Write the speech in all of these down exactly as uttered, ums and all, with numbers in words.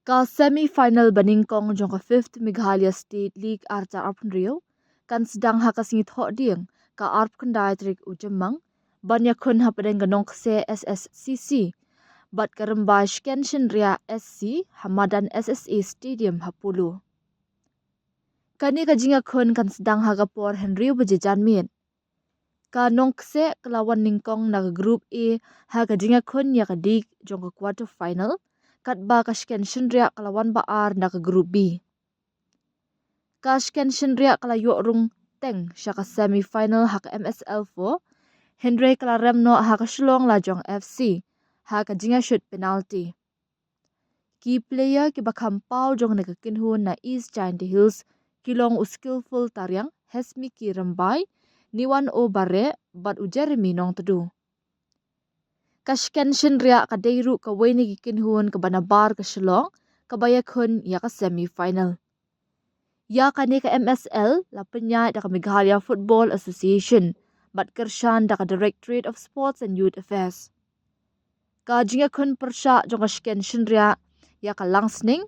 Ka semi-final ba nyngkong jong ka fifth Meghalaya State League ar hajar arphew hynriew kan sdang ha ka sngi Thohdieng, ka arphew khyndai tarik u Jymmang, ban ïakhun hapdeng ka Nongkseh S S C C bad ka Rymbai Shikenshinriah S C ha madan S S A Stadium ha Polo. Kane ka jingïakhun kan sdang ha ka por hynriew baje janmiet. Ka Nongkseh ka la wan nyngkong na ka Group A ha ka jingïakhun ïa ka dieg jong ka quarter final, katba ka Shikenshinriah ka la wan ba ar na ka Group B. Ka Shikenshinriah ka la ïoh rung teng sha ka semi-final ha ka M S L four, hynrei ka la rem noh ha ka Shillong Lajong F C ha ka jingïashut penalty. Ki player kiba kham paw jong kane ka kynhun na East Jaintia Hills ki long u Skillful Tariang, Hesmiki Rymbai, Niwan O Bareh bad u Jeremy Nongtdu. Ka Shikenshinriah ka dei ruh kawei na ki kynhun kaba nabar ka Shillong kaba ïakhun ïa ka semi-final. Ïa kane ka M S L la pynïaid da ka Meghalaya Football Association bad kyrshan da ka Directorate of Sports and Youth Affairs. Ka jingïakhun pyrshah jong ka Shikenshinriah ïa ka langsning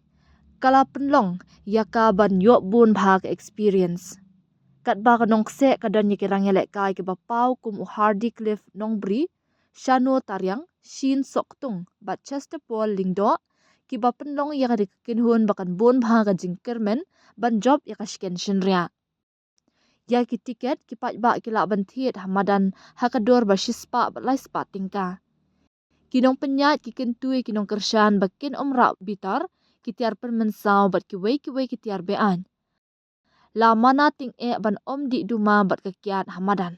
ka la pynlong ïa ka ban ïoh bun bha ka experience. Katba ka Nongkseh ka don ïa ki rangïalehkai kiba paw kum u Hardy Cliff Nongbri, Shano Tariang, Shin Soktung bad Chester Paul Lyngdoh, kiba pynlong ïa kane ka kynhun ba kan bun bha ka jingkyrmen ban jop ïa ka Shikenshinriah. Ïa ki tiket ki paidbah ki lah ban thied ha madan ha ka dor ba shispah bad laispah tyngka. Ki nongpynïaid ki kyntu ïa ki nongkyrshan ba kin ym rah bitar, ki tiar pynmynsaw bad kiwei kiwei ki tiar be-aiñ. La mana tyngeh ban ym dih duma bad ka kiad ha madan.